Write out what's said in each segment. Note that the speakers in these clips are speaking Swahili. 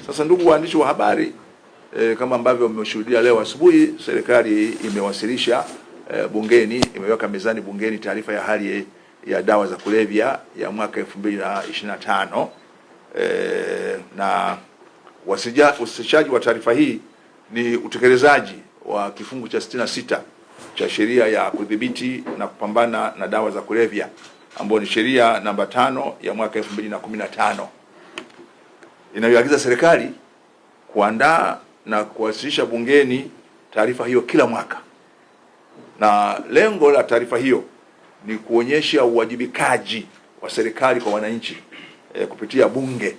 Sasa ndugu waandishi wa habari, kama ambavyo mmeshuhudia leo asubuhi, serikali imewasilisha bungeni, imeweka mezani bungeni taarifa ya hali ya dawa za kulevya ya mwaka 2025, na wasilishaji wa taarifa hii ni utekelezaji wa kifungu cha 66 cha sheria ya kudhibiti na kupambana na dawa za kulevya ambayo ni sheria namba 5 ya mwaka 2015 inayoagiza serikali kuandaa na kuwasilisha bungeni taarifa hiyo kila mwaka, na lengo la taarifa hiyo ni kuonyesha uwajibikaji wa serikali kwa wananchi kupitia bunge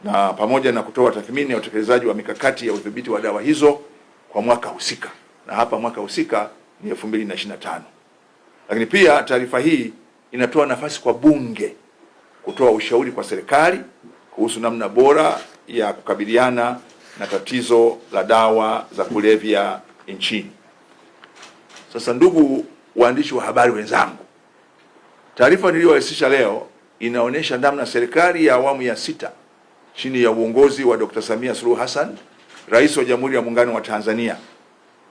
na pamoja na kutoa tathmini ya utekelezaji wa mikakati ya udhibiti wa dawa hizo kwa mwaka husika, na hapa mwaka husika ni 2025. Lakini pia taarifa hii inatoa nafasi kwa bunge kutoa ushauri kwa serikali kuhusu namna bora ya kukabiliana na tatizo la dawa za kulevya nchini. Sasa ndugu waandishi wa habari wenzangu, taarifa niliyowasilisha leo inaonyesha namna serikali ya awamu ya 6 chini ya uongozi wa Dr. Samia Suluhu Hassan, Rais wa Jamhuri ya Muungano wa Tanzania,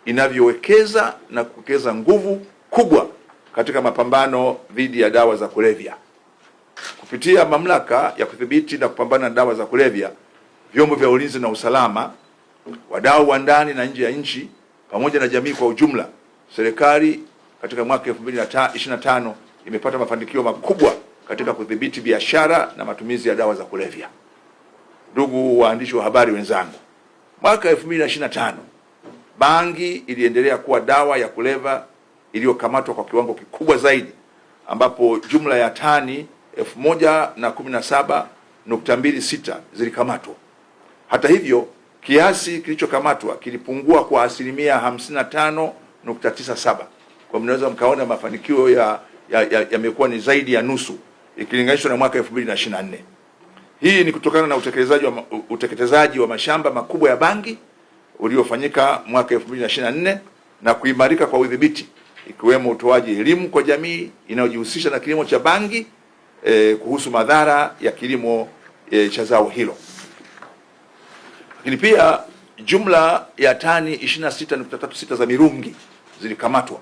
inavyowekeza na kuwekeza nguvu kubwa katika mapambano dhidi ya dawa za kulevya. Kupitia mamlaka ya kudhibiti na kupambana na dawa za kulevya, vyombo vya ulinzi na usalama, wadau wa ndani na nje ya nchi, pamoja na jamii kwa ujumla, serikali katika mwaka 2025 imepata mafanikio makubwa katika kudhibiti biashara na matumizi ya dawa za kulevya. Ndugu waandishi wa habari wenzangu, mwaka 2025 bangi iliendelea kuwa dawa ya kulevya iliyokamatwa kwa kiwango kikubwa zaidi, ambapo jumla ya tani 1017.26 zilikamatwa. Hata hivyo, kiasi kilichokamatwa kilipungua kwa asilimia 55.97. Kwa mnaweza mkaona mafanikio yamekuwa ni zaidi ya nusu ikilinganishwa na mwaka 2024. Hii ni kutokana na uteketezaji wa mashamba makubwa ya bangi uliofanyika mwaka 2024 na kuimarika kwa udhibiti, ikiwemo utoaji elimu kwa jamii inayojihusisha na kilimo cha bangi kuhusu madhara ya kilimo cha zao hilo. Lakini pia jumla ya tani 26.36 za mirungi zilikamatwa.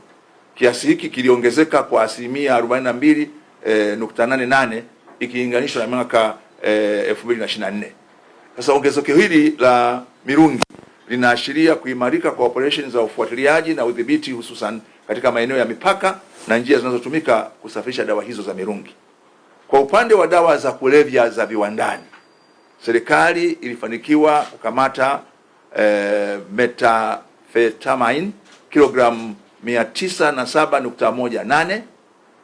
Kiasi hiki kiliongezeka kwa asilimia 42.88 ikilinganishwa na mwaka 2024. Sasa ongezeko hili la mirungi linaashiria kuimarika kwa operesheni za ufuatiliaji na udhibiti, hususan katika maeneo ya mipaka na njia zinazotumika kusafirisha dawa hizo za mirungi. Kwa upande wa dawa za kulevya za viwandani, serikali ilifanikiwa kukamata methamphetamine kilogramu 907.18,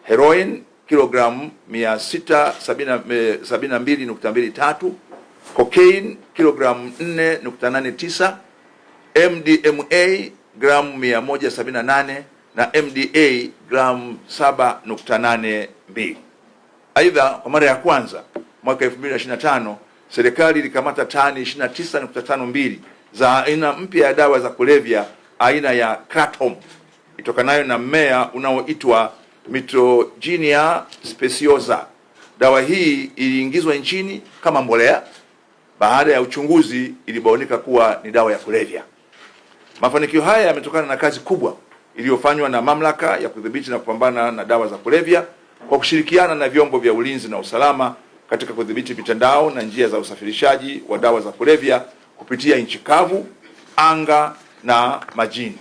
heroin kilogramu 672.23, cocaine kilogramu 4.89, MDMA gramu 178 na MDA gramu 7.82. Aidha, kwa mara ya kwanza mwaka 2025 serikali ilikamata tani 29.52 za aina mpya ya dawa za kulevya aina ya kratom itokanayo na mmea unaoitwa Mitrogenia speciosa. Dawa hii iliingizwa nchini kama mbolea. Baada ya uchunguzi, ilibainika kuwa ni dawa ya kulevya. Mafanikio haya yametokana na kazi kubwa iliyofanywa na mamlaka ya kudhibiti na kupambana na dawa za kulevya kwa kushirikiana na vyombo vya ulinzi na usalama katika kudhibiti mitandao na njia za usafirishaji wa dawa za kulevya kupitia nchi kavu, anga na majini.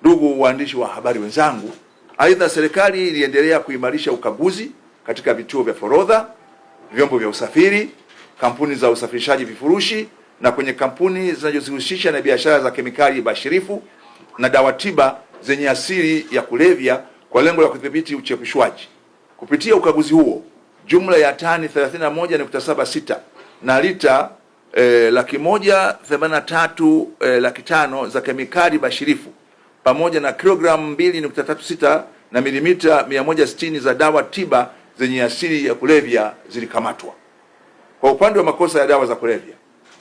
Ndugu waandishi wa habari wenzangu, aidha serikali iliendelea kuimarisha ukaguzi katika vituo vya forodha, vyombo vya usafiri, kampuni za usafirishaji vifurushi na kwenye kampuni zinazojihusisha na biashara za kemikali bashirifu na dawa tiba zenye asili ya kulevya kwa lengo la kudhibiti uchepushwaji. Kupitia ukaguzi huo, jumla ya tani 31.76 na lita 183,500 za kemikali bashirifu pamoja na kilogramu 2.36 na milimita 160 za dawa tiba zenye asili ya kulevya zilikamatwa. Kwa upande wa makosa ya dawa za kulevya,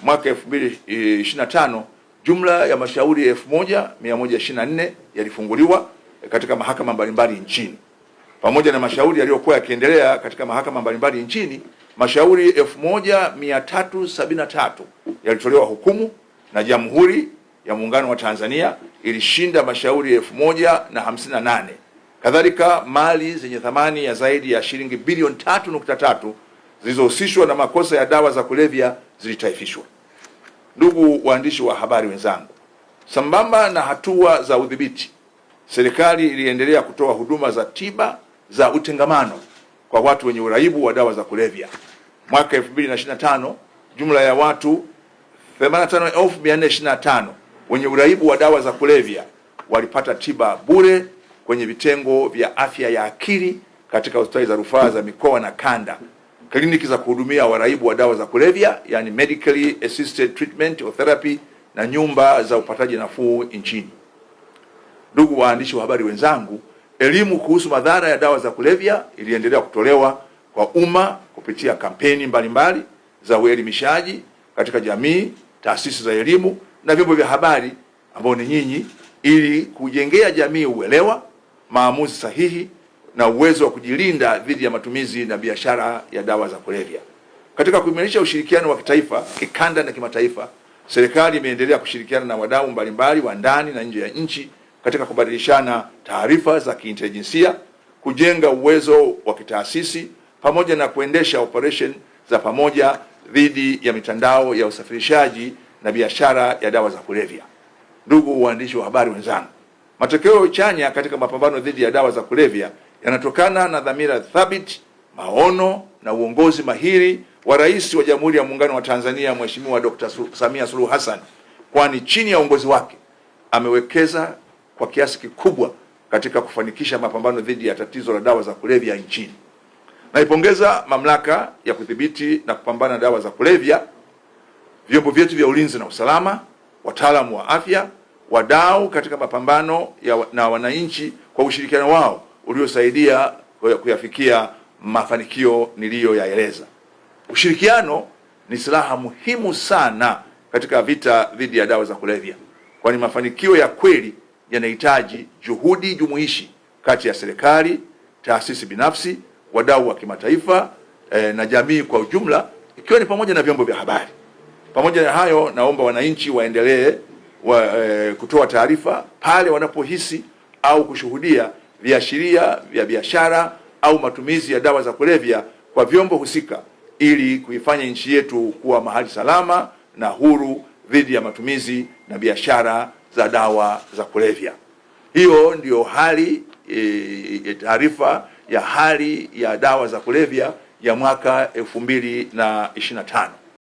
mwaka 2025 jumla ya mashauri 1124 yalifunguliwa katika mahakama mbalimbali nchini. Pamoja na mashauri yaliyokuwa yakiendelea katika mahakama mbalimbali nchini, Mashauri 1373 yalitolewa hukumu na Jamhuri ya Muungano wa Tanzania ilishinda mashauri 1058. Kadhalika, mali zenye thamani ya zaidi ya shilingi bilioni 3.3 zilizohusishwa na makosa ya dawa za kulevya zilitaifishwa. Ndugu waandishi wa habari wenzangu, sambamba na hatua za udhibiti, serikali iliendelea kutoa huduma za tiba za utengamano kwa watu wenye uraibu wa dawa za kulevya. Mwaka 2025 jumla ya watu 85,425 wenye uraibu wa dawa za kulevya walipata tiba bure kwenye vitengo vya afya ya akili katika hospitali za rufaa za mikoa na kanda, kliniki za kuhudumia waraibu wa dawa za kulevya, yani medically assisted treatment or therapy, na nyumba za upataji nafuu nchini. Ndugu waandishi wa habari wenzangu, elimu kuhusu madhara ya dawa za kulevya iliendelea kutolewa kwa umma kupitia kampeni mbalimbali za uelimishaji katika jamii, taasisi za elimu na vyombo vya habari ambao ni nyinyi, ili kujengea jamii uelewa, maamuzi sahihi na uwezo wa kujilinda dhidi ya matumizi na biashara ya dawa za kulevya. Katika kuimarisha ushirikiano wa kitaifa, kikanda na kimataifa, serikali imeendelea kushirikiana na wadau mbalimbali wa ndani na nje ya nchi katika kubadilishana taarifa za kiintelijensia, kujenga uwezo wa kitaasisi pamoja na kuendesha operation za pamoja dhidi ya mitandao ya usafirishaji na biashara ya dawa za kulevya. Ndugu waandishi wa habari wenzangu, matokeo chanya katika mapambano dhidi ya dawa za kulevya yanatokana na dhamira thabiti, maono na uongozi mahiri wa Rais wa Jamhuri ya Muungano wa Tanzania Mheshimiwa Dr. Samia Suluhu Hassan, kwani chini ya uongozi wake amewekeza kwa kiasi kikubwa katika kufanikisha mapambano dhidi ya tatizo la dawa za kulevya nchini. Naipongeza Mamlaka ya Kudhibiti na Kupambana na Dawa za Kulevya, vyombo vyetu vya ulinzi na usalama, wataalamu wa afya, wadau katika mapambano ya na wananchi kwa ushirikiano wao uliosaidia kuyafikia mafanikio niliyoyaeleza. Ushirikiano ni silaha muhimu sana katika vita dhidi ya dawa za kulevya, kwani mafanikio ya kweli yanahitaji juhudi jumuishi kati ya serikali, taasisi binafsi, wadau wa kimataifa na jamii kwa ujumla, ikiwa ni pamoja na vyombo vya habari. Pamoja na hayo, naomba wananchi waendelee kutoa taarifa pale wanapohisi au kushuhudia viashiria vya biashara au matumizi ya dawa za kulevya kwa vyombo husika ili kuifanya nchi yetu kuwa mahali salama na huru dhidi ya matumizi na biashara za dawa za kulevya. Hiyo ndiyo hali taarifa ya hali ya dawa za kulevya ya mwaka 2025.